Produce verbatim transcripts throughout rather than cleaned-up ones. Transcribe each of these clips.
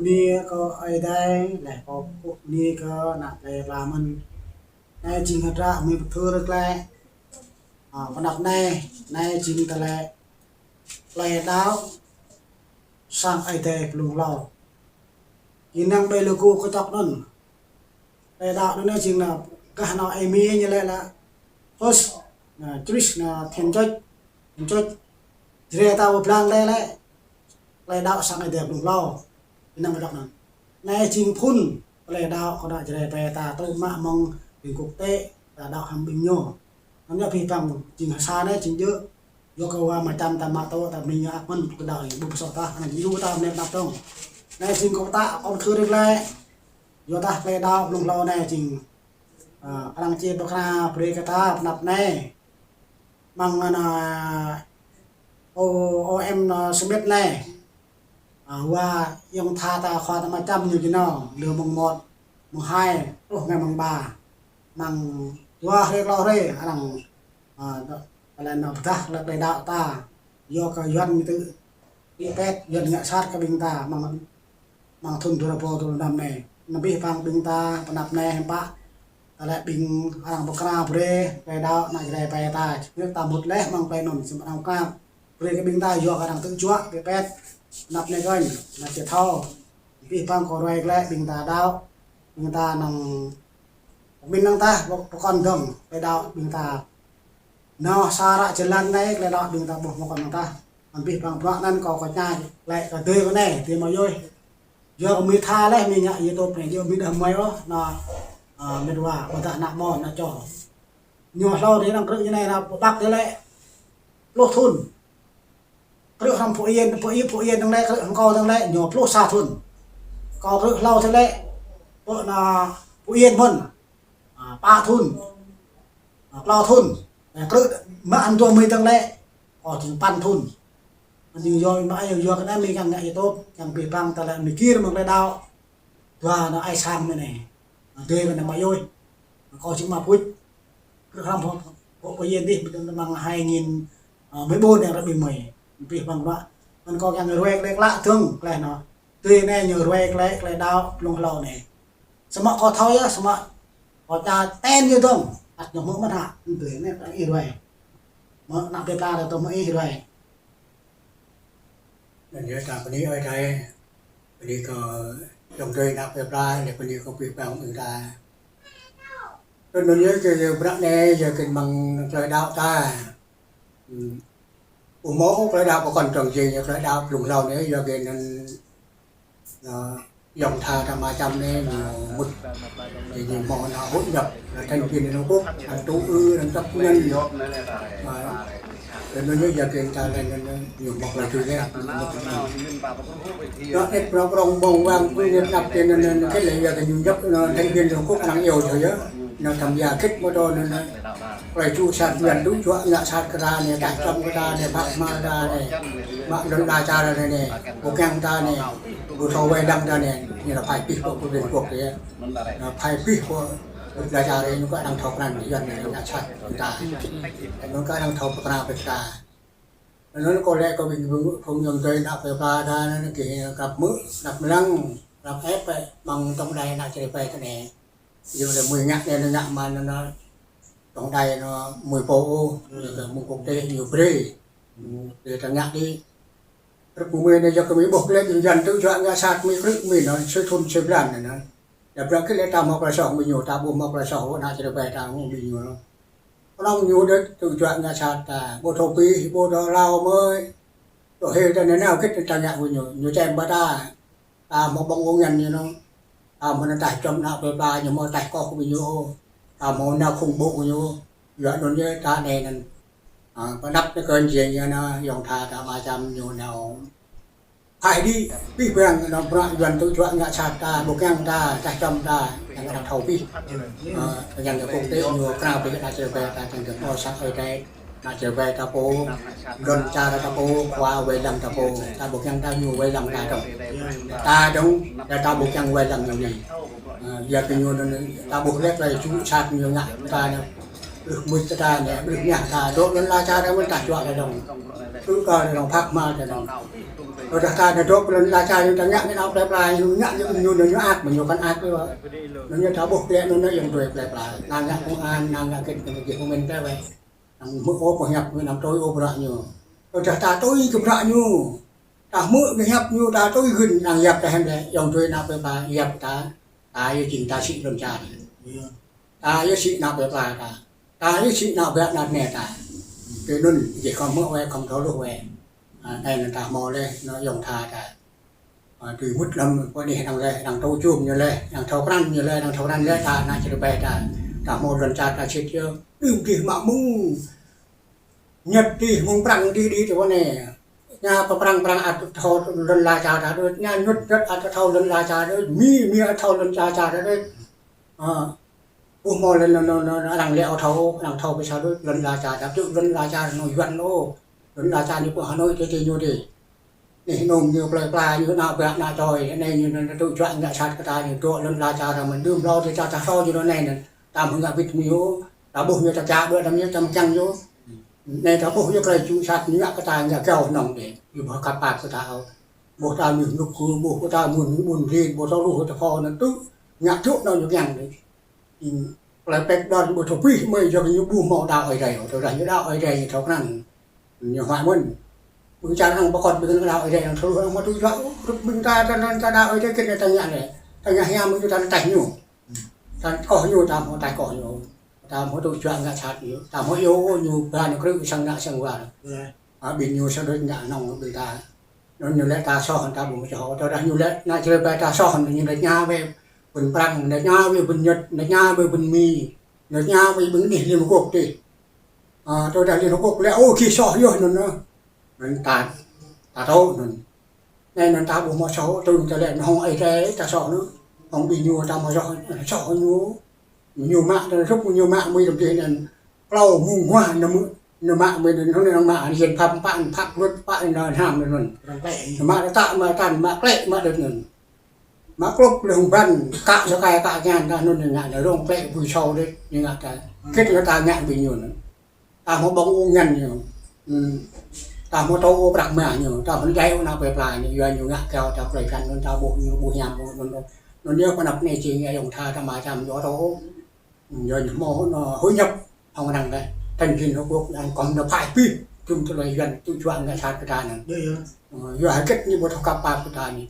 Bơni kơ Ơi Adai, laih kâo pơpŭ bơni kơ ană plei pla mơ̆n. Anai jing hơdră mơ̆ng pơthâo rơklĕ. Ơ, pơnăp anai, anai jing tơlơi plei đaŏ sang Ơi Adai blung hlâo. Jing năng ƀơi lơgŭ kơčŏk anŭn. Plei đaŏ anŭn jing anai gah anŭn ơi Mi ñu laĭ lĕ first, anai, Jewish, anai, Thiên Chúa, Thiên Chúa. Jrai ta pơblang laĭ lĕ plei đaŏ sang Ơi Adai blung hlâo. Jing năng kơčŏk anŭn. Anai jing phŭn plei đaŏ kơ ană Jrai ƀing ta tŭ mă mơ̆ng ƀing quốc tế ta đaŏ hăng ƀing ñu. Anŭn yơh abih bang jing hơsa anai jing djơ̆. Yua kơ wa mơčăm ta mă tŏ ta ƀing ñu ăt mơ̆n kơ đaŏ ƀu pơsŏ tah, anŭn yua ta mơ̆n pơnăp tŏng. Anai jing kâo pơtă kâo pơthâo rơklĕ. Yua dah plei đaŏ blung hlâo anai jing, ơ, arăng či pơkra brơi kơ ta pơnăp anai. Mơ̆ng anai, ơ, O M anai Smith anai. Ơ, wa ayŏng tha ta khua ta mơčăm ñu jing anai, lơ mơ̆ng mơmŏt, mơ̆ng hai, truh anai mơ̆ng ba. Mơ̆ng dua hrơi klâo hrơi, arăng, ơ, ta lĕ anai pơdah lĕ plei đaŏ ta. Yua kơ Yuan ñu tŭ pĭ pet, Yuan ngă sat kơ ƀing ta, mơ̆ng mơ̆ng thŭn dua rơbâo dua pluh năm anai. Anŭn abih bang ƀing ta pơnăp anai hiư̆m pă. Ta lĕ ƀing arăng pơkra brơi, plei đaŏ ană Jrai ƀing ta. Ñu ta mŭt laih mơ̆ng plei anŭn, samơ̆ arăng pơkra brơi kơ ƀing ta yua kơ arăng tŭ juă pĭ pet. Pơnăp anai kơnh, anai či thâo. Abih bang kâo ruai glaĭ ƀing ta đaŏ. Ƀing ta năng pơmĭn năng tah, pơkŏn dơ̆ng, plei đaŏ ƀing ta. Nao sa ră jơlan anai, plei đaŏ ƀing ta ƀuh mơ̆ kŏn năng tah. Anŭn abih bang bruă anŭn kâo kơčah laĭ kơ adơi kâo anai, adơi mơyôi. Yua kơ mơi tha laih, mơi ngă YouTube anai, yua mơi đah mơi ôh, anŭn, ơ, mĕt wa, ƀôdah ană mơ̆n, ană čô. Ñu hlâo adih năng krư̆ ñu anai, anŭn pơpăk adih lĕ pluh thŭn. Krư̆ hrŏm Phú Yên, Phú Yên, Phú Yên dơ̆ng lĕ, krư̆ hăng kâo dơ̆ng lĕ, ñu pluh sa thŭn. Kâo krư̆ hlâo adih lĕ, pơ anŭn Phú Yên mơ̆n. Ơ, pă thŭn. Ơ, klâo thŭn. Ơ, krư̆ mă hăng dua mơi dơ̆ng lĕ, kâo jing păn thŭn. Anŭn jing yua mă ai yua kơ anai mơi kiăng ngă YouTube, kiăng abih bang ta lĕ mơi gir mơ̆ng plei đaŏ. Dua anŭn ai sang mơi anai. Anŭn adơi kâo anai mơyôi. Kâo jing mă pŭč. Krư̆ hrŏm Phú, Phú, Phú Yên adih, mơ̆ng hai nghìn, ơ, mười bốn anai ră ƀing mơi. Abih bang bruă. Anŭn kâo kiăng ruai glaĭ klă dơ̆ng, glaĭ anŭn. Adơi anai ñu ruai glaĭ, plei đaŏ blung hlâo anai. Samơ̆ kâo thâo yơh, samơ̆ kâo ča ten yơh dơ̆ng. Ăt ñu hmư̆ mơ̆n hă, adơi anai kâo ih ruai. Mơ̆ ană plei pla ta tŭ hmư̆ ih ruai. Anŭn yơh ta bơni Ơi Adai, bơni kơ ayŏng adơi ană plei pla, lĕ bơni kơ abih bang ƀing ta. Anŭn yơh kơ bruă anai, yơh kơ mơ̆ng plei đaŏ ta. Ơ, ƀu hmâo plei đaŏ pơkŏn dơ̆ng jing, yơh plei đaŏ blung hlâo anai, yua kơ anŭn, ơ, ayŏng tha ta mơčăm anai, ñu mŭt. Jing ñu hmâo anŭn hội nhập, là thành viên Liên Hợp Quốc, anŭn tŭ ư, anŭn chấp nhận. Ơ, anŭn yơh yua kơ ta lĕ anŭn, anŭn, ñu hmâo plei tui lĕ, ñu mŭt anŭn. Yua ĕp prong prong ƀơ̆ng wang, tui ñu tơnap kơ anŭn, anŭn, kơ lĕ yua kơ ñu djŏp, anŭn thành viên Liên Hợp Quốc, anŭn iâu thơ yơh. Anŭn tham gia khit mơ̆ tơ anŭn, anŭn. Plei ču sat Yuan tŭ juă ngă sat kơ ta anai, taih čŏm kơ ta anai, phat kơhma̱l ta anai, mă lŏn ala čar ta anai, ƀu kiăng ta anai, ƀu thâo wai lăng ta anai, anai lĕ phải pih pơ Liên Hợp Quốc yơh. Anai phải pih pơ lŏn ala čar ta anai, ñu kơ arăng thâo krăn Yuan anai ngă sat kơ ta. Ñu kơ arăng thâo pơkra brơi kơ ta. Anŭn kâo laĭ kơ ƀing phung ayŏng adơi ană plei pla ta anŭn kơ găp hmư̆, găp lăng, găp ĕp, mơ̆ng tổng đài ană Jrai ƀing ta anai. Yua lĕ mơi ngă anai, ngă mơ̆n anŭn, tổng đài anŭn mơi pô ôh, yua kơ mơ̆ng quốc tế ñu brơi. Brơi ta ngă đĭ. Rơ̆k mơi anai yua kơ mơi ƀuh glaĭ ƀing Yuan tŭ juă ngă sat mơi krư̆ mơi anŭn, sa thŭn sa blan anŭn. Yua bruă kơ lĕ ta hmâo plei soh mơ̆ng ñu, ta ƀu hmâo plei soh, ană Jrai ƀing ta hmâo mơ̆ng ñu. Kơnơ̆ng ñu đôč tŭ juă ngă sat ta, ƀu thâo pih, ƀu thâo hlâo mơi. Tơ hil ta anai nao khit ta ngă kơ ñu, ñu čem ƀă ta. Ta hmâo ƀơ̆ng ung ñăn ñu anŭn. Ta hmâo anŭn taih čŏm ană plei pla, ñu hmâo taih koh kơ ƀing ñu. Ta hmâo nao khủng bố kơ ñu. Yua anŭn yơh ta anai anŭn. Ơ, pơnăp anai kơnh jing ñu anŭn, ayŏng tha ta mơčăm ñu nao. Phải đĭ, abih bang anŭn bruă Yuan tŭ juă ngă sat ta, ƀu kiăng ta, taih čŏm ta, kiăng arăng thâo pih. Ơ, kiăng kơ quốc tế ñu krao pih ană Jrai ƀing ta, kiăng kơ pô sat Ơi Adai. Ană Jrai ƀing ta pô, lŏn čar ta pô, khua wai lăng ta pô, ta ƀu kiăng ta ñu wai lăng ta dơ̆ng. Ta dơ̆ng, ta ƀu kiăng wai lăng ñu anai. Ơ, yua kơ ñu anŭn, ta ƀuh lĕ plei ču sat ñu ngă ta anai, brưh mŭt ta anai, brưh ñah ta, dŏ lŏn ala čar ta mơ̆n taih juă ta dơ̆ng. Tŭ kơ ta dơ̆ng, phat kơhma̱l ta dơ̆ng. Tơdah ta dŏ pơ lŏn ala čar ñu ta ngă kơ ană plơi pla ñu, ngă kơ ñu, ñu, ñu ăt, ñu kăn ăt kơ. Ñu, ñu ta ƀuh klĕ ñu, ñu yơ̆ng tui plơi pla. Ană ngă công an, ană ngă kơ ñu gih pơmĭn tơ wai. Ană hmư̆ ôh pơhiăp, ană tui ôh bruă ñu. Tơdah ta tui kơ bruă ñu. Ta hmư̆ kơ hiăp ñu, ta tui gưt, ană yap ta hăng lĕ, yơ̆ng tui ană plơi pla, yap ta. Ta yơh jing ta sĭ lŏn čar. Ta yơh sĭ ană plơi pla ta. Ta yơh sĭ ană ƀă ană tơnai ta. Tui anŭn, gih khŏm hmư̆ wai, khŏm thâo hluh wai. A, anai anŭn ta hmâo laih, anŭn yơ̆ng tha ta. A, tui mŭt lăm pơ anih anŭn laih, anŭn tŭ čum ñu laih, anŭn thâo krăn ñu laih, anŭn thâo krăn laih ta, ană čar ƀai ta. Ta hmâo lŏn čar ta sĭt yơh. Đưm dih mă mơ̆ng Nhật dih, mơ̆ng Prăng dih, dih tơ pơ anai. Ñu pơ Prăng, Prăng ăt thâo lŏn ala čar ta đôč, ñu Nhật, Nhật ăt thâo lŏn ala čar đôč, Mi, Mi ăt thâo lŏn ala čar ta đôč. A, ƀuh hmâo lĕ, anŭn, anŭn, anŭn, arăng lĕ ơ thâo, arăng thâo pơ sa đôč, lŏn ala čar ta, tŭ lŏn ala čar anŭn Yuan ôh. Lŏn ala čar ñu pơ Hà Nội tơ, tơ ñu dih. Anih anŭn ñu plơi pla ñu ană ƀă ană čoi, anai ñu anŭn tŭ juă ngă sat kơ ta ñu dŏ lŏn ala čar ta mơ̆n đưm hlâo tơ čar ta sô ñu anŭn anai anŭn. Ta hmư̆ ngă bit ñu, ta ƀuh ñu ta čă ƀơi ta ñu čăm čăng ñu. Anai ta ƀuh ñu klei ču sat ñu ngă kơ ta ngă gao nong dih. Ñu ƀuh kăp pap kơ ta ôh. Ƀuh ta ñu nuk kơ, ƀuh kơ ta mŭn ƀun rin, ƀuh ta luh ta pho anŭn tŭ. Ngă tŭ anŭn ñu kiăng dih. Ư, plơi pĕk đon ƀu thâo pih mơi yua kơ ñu ƀu hmâo đaŏ Ơi Adai, tơdah ñu đaŏ Ơi Adai ñu thâo krăn. Ñu hmâo mơ̆n. Ƀing čar hăng pơkŏt ƀing đaŏ Ơi Adai hăng thâo hmâo tŭ juă, rup ƀing ta, ta, ta, ta đaŏ Ơi Adai kơ ta ngă lĕ. Ta ngă hiam ñu ta taih ñu. Ta koh ñu, ta hmâo taih koh ñu. Ta hmâo tŭ juă ngă sat ñu. Ta hmâo iâu ñu ba ñu krư̆ sang ană sang war. A, ƀing ñu sa đôč ngă nong ƀing ta. Anŭn ñu lĕ ta soh ta ƀu mơ̆ soh. Tơdah ñu lĕ ană čar ƀai ta soh ñu lĕ ña wai ƀing Prăng, lĕ ña wai ƀing Nhật, lĕ ña wai ƀing Mi, lĕ ña wai ƀing anih Liên Hợp Quốc dih. A, tơdah Liên Hợp Quốc lĕ ôh gih soh yơh anŭn. Anŭn ta, ta tŭ anŭn. Anai anŭn ta ƀu hmâo soh, tui ta lĕ hăng Ơi Adai ta soh anŭn. Hăng ƀing ñu ta hmâo soh, soh ñu. Ñu mă, ta rup ñu mă mơi tơm dih anŭn. Klâo mơ̆ng hua anŭn mơ̆, anŭn mă mơi anŭn, anŭn mă, anŭn jen phap pă, phap luăt pă, anŭn hnam anŭn. Anŭn klĕ. Anŭn mă ta mă tan, mă klĕ, mă đôč anŭn. Mă klŭp leh hăng ban, kă sơkai, kă ñan, ta anŭn ñu ngă, anŭn rong klĕ, bui sâu đôč, ñu ngă ta. Kĭt lĕ ta ngă ƀing ñu anŭn. Ta hmâo ƀơ̆ng ôh ngăn ñu. Ư. Ta hmâo tŭ ôh prăk mah ñu. Ta hmâo djai ôh ană plơi pla ñu. Yua ñu ngă kơ ta plơi pla anŭn ta ƀuh ñu ƀu hiam ôh anŭn. Anŭn yơh pơ anăp anai jing ayŏng tha ta mă čăm ñu tŭ ôh. Yua ñu hmâo anŭn hội nhập hăng arăng lĕ. Thành viên Liên Hợp Quốc anŭn kŏn anŭn phải pih. Tŭm tơlơi Yuan tŭ juă ngă sat kơ ta anŭn. Yơh, yơh. Ư, yua hơget ñu ƀu thâo kăp pap kơ ta anai.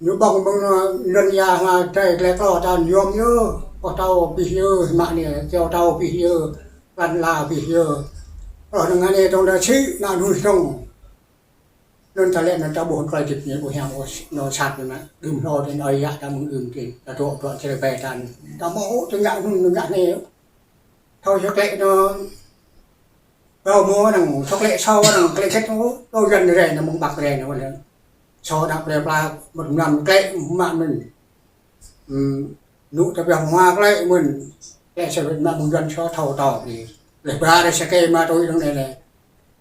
Ñu ƀơ̆ng mơ̆ng, ơ, lŏn ia hăng tơlơi klâo ta yom yơh, pơtâo pih yơh, mă anai, kiao tâo pih yơh, lăn la pih yơh. Rŏh anŭn anai tŏng ta sĭ, ană mơnuih tŏng. Anŭn ta lĕ anŭn ta ƀuh klei djip anai ƀu hiam ôh, anŭn sat anŭn, đưm hlâo tơ anŭn ơi yă ta mơ̆ng đưm tơ, ta dŏ, dŏ čar ƀai ta anŭn. Ta hmâo ôh, ta ngă anŭn, ngă anai. Thâo yơh klĕ anŭn, Rơmô anŭn, thâo klĕ sô anŭn, klĕ khĕt anŭn, tơ Yuan rai anŭn, mơ̆ng Bắc rai anŭn, wơ̆t anŭn. Sô ană plơi pla, mơ̆t mlam klĕ mă mơ̆n. Ư, anŭn ta pioh hmua klĕ mơ̆n. Klĕ sa wơ̆t mă mơ̆ng Yuan sô thâo tŏ pih. Leh ba rai sa kơ mă tui anŭn anai lĕ.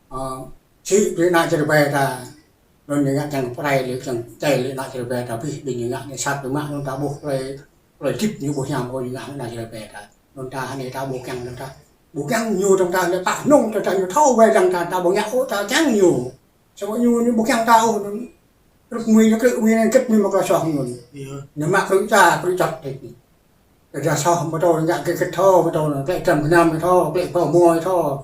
Ơ, sĭ pih ană čar ƀai ta. Anŭn ñu ngă čang prai lĕ, čang čai lĕ ană čar ƀai ta pih, ƀing ñu ngă anai sat pih mă anŭn ta ƀuh klei, klei djip ñu ƀu hiam ôh ñu ngă ană čar ƀai ta. Anŭn ta anai ta ƀu kiăng anŭn ta. Ƀu kiăng ñu tŏng ta lĕ pă hnong tŏng ta ñu thâo wai lăng ta, ta ƀu ngă ôh ta kiăng ñu. Samơ̆ ñu, ñu ƀu kiăng ta ôh anŭn. Rup mơi ñu krư̆ mơi anai hơget mơi mă klei soh ñu. Yơh. Ñu mă krư̆ ča, krư̆ čăt đôč. Tơdah soh mơ̆ tơl ngă kơ kơ thâo, mơ̆ tơl klĕ trăm gơnam thâo, klĕ pơ mơi thâo.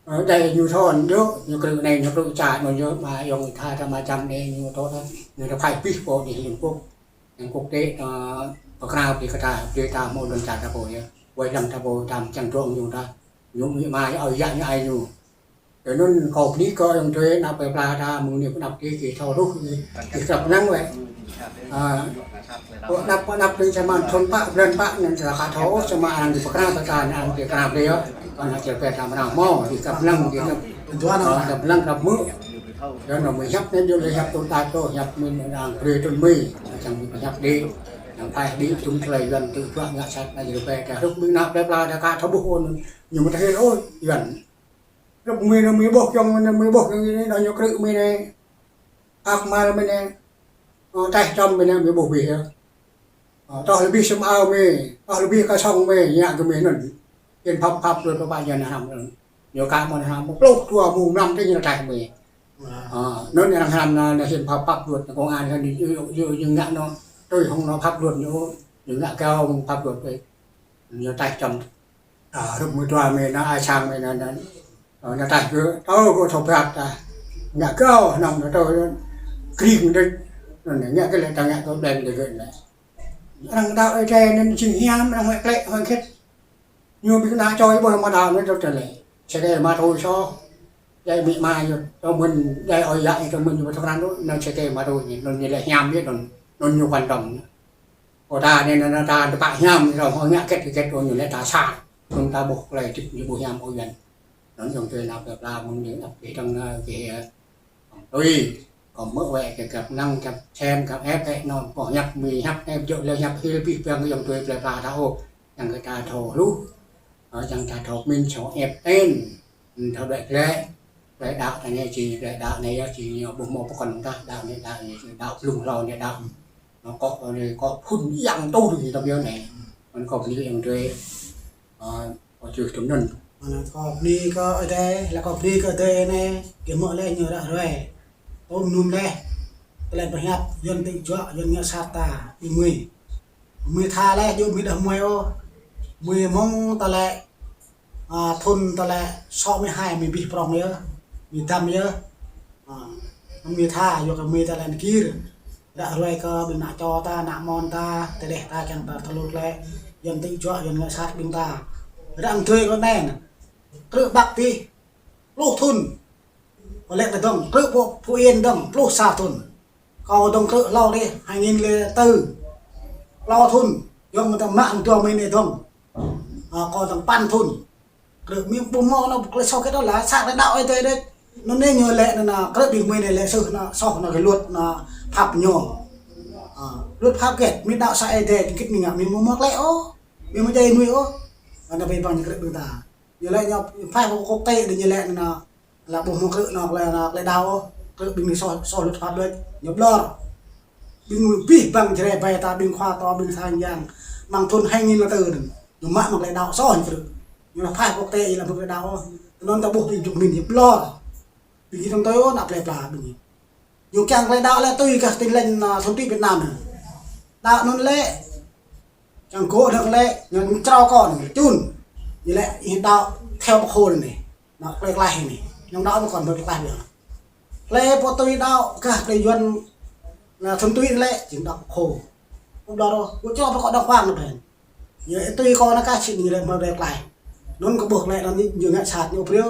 Ơ, djai ñu thâo, ñu, ñu krư̆ anai, ñu krư̆ ča, ñu, ñu mă ayŏng tha, tha mă čăm anai, ñu tŏ ta, ñu ta phải pih pơ anih Liên Hợp Quốc. Yang quốc tế, ơ, pơkra pih kơ ta, brơi ta hmâo lŏn čar ta pô yơh. Wai lăng ta pô, ta mơ̆ čang dŏ ñu ta. Ñu, ñu mă, ơi yă ñu ai ñu. Tơ anŭn kâo bơni kơ ayŏng adơi ană plơi pla ta mơ̆ng anai pơ anăp dih gih thâo hluh gih, gih kăp năng wơ̆t. A, pơ anăp, pơ anăp dih samơ̆ thun pă, blan pă anŭn ta aka thâo, samơ̆ arăng gih pơkra pơ ta, arăng gih pơkra brơi yơh. Kơ ană čar ƀai ta mơnă hmâo, gih kăp năng, gih kăp, a, kăp năng, kăp hmư̆. Yua anŭn mơi hiăp anai, yua lĕ hiăp tơl ta čô, hiăp mơi arăng brơi tơl mơi, čang mơi hiăp dih. Yang phải dih, tŭm tơlơi Yuan tŭ juă ngă sat ană čar ƀai ta, hrup ƀing ană plơi pla ta aka thâo ƀuh ôh, ñu mơ̆ ta hil ôh, Yuan. Rup mơi anai mơi ƀuh, yŏng anai mơi ƀuh, yŏng anai, anŭn ñu krư̆ mơi anai. Ak mal mơi anai. Ơ, taih čăm mơi anai mơi ƀuh bih yơh. Ơ, tŏh lĕ bih sum ao mơi, tŏh lĕ bih kơ song mơi, ngă kơ mơi anŭn. Jen phap phap lŏn pơpă jen hnam anŭn. Ñu aka mơ̆n hnam, pluh dua mông mlam tơ ñu taih mơi. Anŭn arăng hrăm anai, anai hiam pap, pap luật, công an anai ñu, ñu, ñu ngă anŭn, tui hăng anŭn pap luật ñu, ñu ngă kơ hăng pap luật anai. Ñu taih čăm, a, rup mơdua mơ̆ anŭn, ai sang mơ̆ anŭn, anŭn. Ơ, anŭn taih kơ, tơ kơ thâo prăp ta. Ngă kơ, anŭn, anŭn, tơ, kring đĕ. Anŭn, ngă kơ lĕ ta ngă kơ ƀlĕng đĕ kơ anŭn. Arăng đaŏ Ơi Adai anŭn jing hiam, arăng huăi klĕ, huăi khĕt. Ñu ƀing ană čô ih ƀuh mơ̆ đaŏ anŭn tơ tơlơi. Sơkê mă tui soh. Djai amĭ ama ñu, tơ mơ̆n, djai ơi yă ñu, tơ mơ̆n ñu ƀu thâo krăn ôh, anŭn sơkê mă tui ñu, anŭn ñu lĕ hiam yơh, anŭn, anŭn ñu quan tâm. Kơ ta anai, anŭn, anŭn ta tơpă hiam, rŏng hŏ ngă khĕt, khĕt, anŭn ñu lĕ ta sat. Anŭn ta ƀuh tơlơi djik ñu ƀu hiam ôh yơh. Anŭn yŏng tui anăp plơi pla mơ̆ng anai, anăp kơ tơ̆ng anai kơ, ơ, tui. Kơ mơ̆ wĕ kơ găp năng, găp sem, găp ĕp, ĕp anŭn, pô hiăp, mĭ hiăp, ĕp djơ̆ lĕ hiăp hil abih bang yŏng tui plơi pla ta ôh. Yang kơ ta thâo hluh. Ơ, yang ta thâo pơmĭn, thâo ĕp ten. Ơ, thâo đuaĭ glaĭ. Plơi đaŏ ta anai jing, plơi đaŏ anai yơh jing, ñu ƀu hmâo pơkŏn tah, đaŏ anai, đaŏ anai, đaŏ blung hlâo anai, đaŏ. Anŭn kơ anai, kơ phŭn yang tui ñu tơbiă anai. Anŭn kơ bơni yŏng tui. Ơ, kơ čih tui anŭn. Anŭn kơ bơni kơ Ơi Adai, laih kơ bơni kơ Ơi Adai anai, kơ mơ̆ lĕ ñu ră ruai. Tơm num leh. Tơlơi pơhiăp, Yuan tơjuă, Yuan ngă sat ta, ƀing mơi. Mơi tha leh, djơ̆ mơi đah mơi ôh. Mơi mơ̆ng tơlơi, a, thun tơlơi sŏ mơi hai mơi abih prŏng yơh. Mơi dăm yơh. A, mơi tha, yua kơ mơi tơlơi anai gir. Ră ruai kơ ƀing ană čô ta, ană mon ta, tơdeh ta kiăng ta tơlŭt lĕ. Yuan tơjuă, Yuan ngă sat ƀing ta. Ră anŭn tui kơ anai. Krư̆ ƀăk tih. Pluh thun. Kâo lĕ kơ dŏng, krư̆ Phú, Phú Yên dŏng, pluh sa thun. Kâo dŏng krư̆ hlâo dih, hai nghìn lẻ tư. Hlâo thun, yŏng mơ̆ ta mă mơ̆ dua mơi anai dŏng. A, kâo dŏng păn thun. Krư̆ mơi ƀu hmâo anŭn tơlơi soh khĕt ôh, laih sat tơlơi đaŏ Ơi Adai đĕč. Anŭn anai ñu lĕ anŭn, anŭn, krư̆ ƀing mơi anai lĕ soh anŭn, soh anŭn kơ luật anŭn phat ñu. A, luật phat khĕt, mơi đaŏ sat Ơi Adai, khĕt mơi ngă, mơi ƀu hmâo klĕ ôh. Mơi ƀu djai mơi ôh. Anŭn ƀing băng ñu krư̆ ƀing ta. Ñu lĕ ñu phai pơ quốc tế đĕ ñu lĕ anŭn, anŭn, laih ƀu hmâo krư̆ anŭn, tơlơi anŭn, tơlơi đaŏ ôh, krư̆ ƀing anai soh, soh luật pháp đĕč, ñu ƀlŏr. Ƀing anai abih bang Jrai ƀai ta, ƀing khua to, ƀing sang yang, mơ̆ng thun hai nghìn lẻ tư anŭn, ñu mă mơ̆ng tơlơi đaŏ soh ñu krư̆. Ñu laih phai quốc tế, ñu laih hmâo tơlơi đaŏ ôh. Tơ anŭn ta ƀuh ƀing Duk Min ñu ƀlŏr. Ƀing gih tơm tui ôh, anăp plơi pla ƀing gih. Ñu kiăng tơlơi đaŏ lĕ tui kơ Tin Lành, a, thun tui Việt Nam anai. Đaŏ anŭn lĕ, kiăng gŏ anŭn lĕ, ñu črâo kơ anŭn, čun. Ñu lĕ, ih đaŏ theo Bác Hồ anai. Anŭn plơi klaih anai. Ñu đaŏ anŭn kơ plơi klaih biă. Plơi pô tui đaŏ kơ plơi Yuan, anŭn thun tui lĕ, jing đaŏ Bác Hồ. Ƀu ƀlŏr ôh, gŏ črâo pơ kŏ đàng hoàng anŭn phen. Ñu tui kơ anŭn kah sĭt ñu lĕ hmâo tơlơi klaih. Anŭn kơ ƀuh tơlơi anŭn ñu ngă sat ñu phrâo.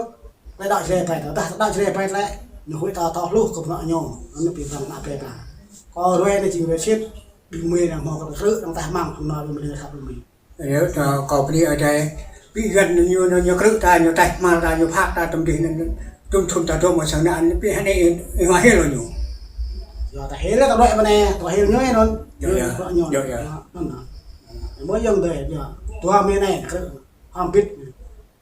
Tơlơi đaŏ Jrai ƀai ta, tơdah đaŏ Jrai ƀai lĕ, ñu huĭ ta thâo hluh kơ bruă ñu. Anŭn ƀing băng anăp plơi pla. Kơ ruai anai jing ruai sĭt, ƀing mơi anŭn hmâo kơ krư̆, anŭn tah mơ̆ng, hmâo anŭn mơi anai khăp ƀing mơi. Yơh, tơ kơ bơni Ơi Adai, ƀing Yuan ñu, ñu, ñu krư̆ ta, ñu taih hmăl ta, ñu phat ta, tơm dih anŭn, tơm thun ta dŏng mơ̆ sang anŭn, ƀing anai ih, ih hmâo hil ñu. Yua ta hil ta đuaĭ mơ̆ anai, ta hil ñu anŭn. Yơh, yơh. Bruă ñu. Yơh, yơh. Anŭn. Mơ̆ yŏng dơi, yơh. Dua mơi anai, krư̆. Hăm bit.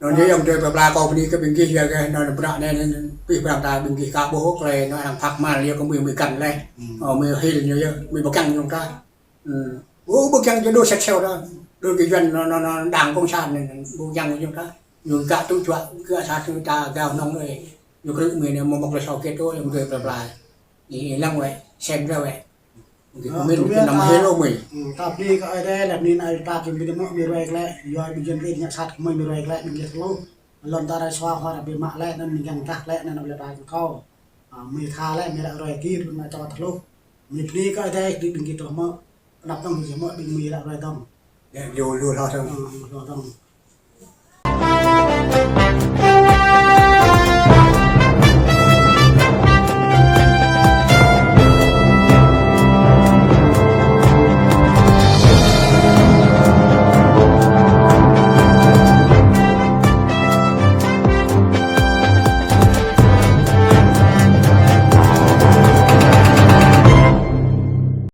Anŭn yơh yŏng dơi plơi pla kơ bơni kơ ƀing gih yơh kơ, anŭn bruă anai, anŭn, abih bang ta ƀing gih ka ƀuh, tơlơi anŭn arăng phat hmăl yơh kơ mơi, mơi găn leh. Ơ, mơi hil ñu yơh, mơi ƀu kiăng ñu ta. Ơ, ƀu, ƀu kiăng ñu đôč sat seo ta. Đôč kơ Yuan anŭn, anŭn, anŭn, Đảng Cộng sản anŭn, ƀu kiăng ñu ta. Ñu gak tŭ juă, gak sat tŭ ta, gak nong ơi. Ñu krư̆ mơi anai, mơ̆ mơ̆ tơlơi soh khĕt ôh, yŏng dơi plơi pla. Ih lăng wĕ, sem ra wĕ. Ơ, kơ mơi, tui kơ anăm ta, hil ôh mơi. Ơ, ta bơni kơ Ơi Adai, laih anŭn Ơi Adai ta kơ ƀing mơi mơ̆ mơi ruai klĕ, yua ƀing Yuan ƀing ngă sat kơ mơi mơi ruai klĕ, ƀing gih tơlŭ. Lŏn ta rai sua hua ra ƀing mă lĕ, anŭn ƀing kiăng tah klĕ, anŭn ƀlĕ ta kơ kâo. Ơ, mơi tha lĕ, mơi ră ruai gir, anŭn čô tơlŭ. Mơi bơni kơ Ơi Adai, kơ ƀing gih tơlŭ mơ̆, anăp tơ̆ng gih mơ̆, ƀing mơi ră ruai dŏng. Yơh, lu, lu hloh dŏng. Ơ, lu hloh dŏng.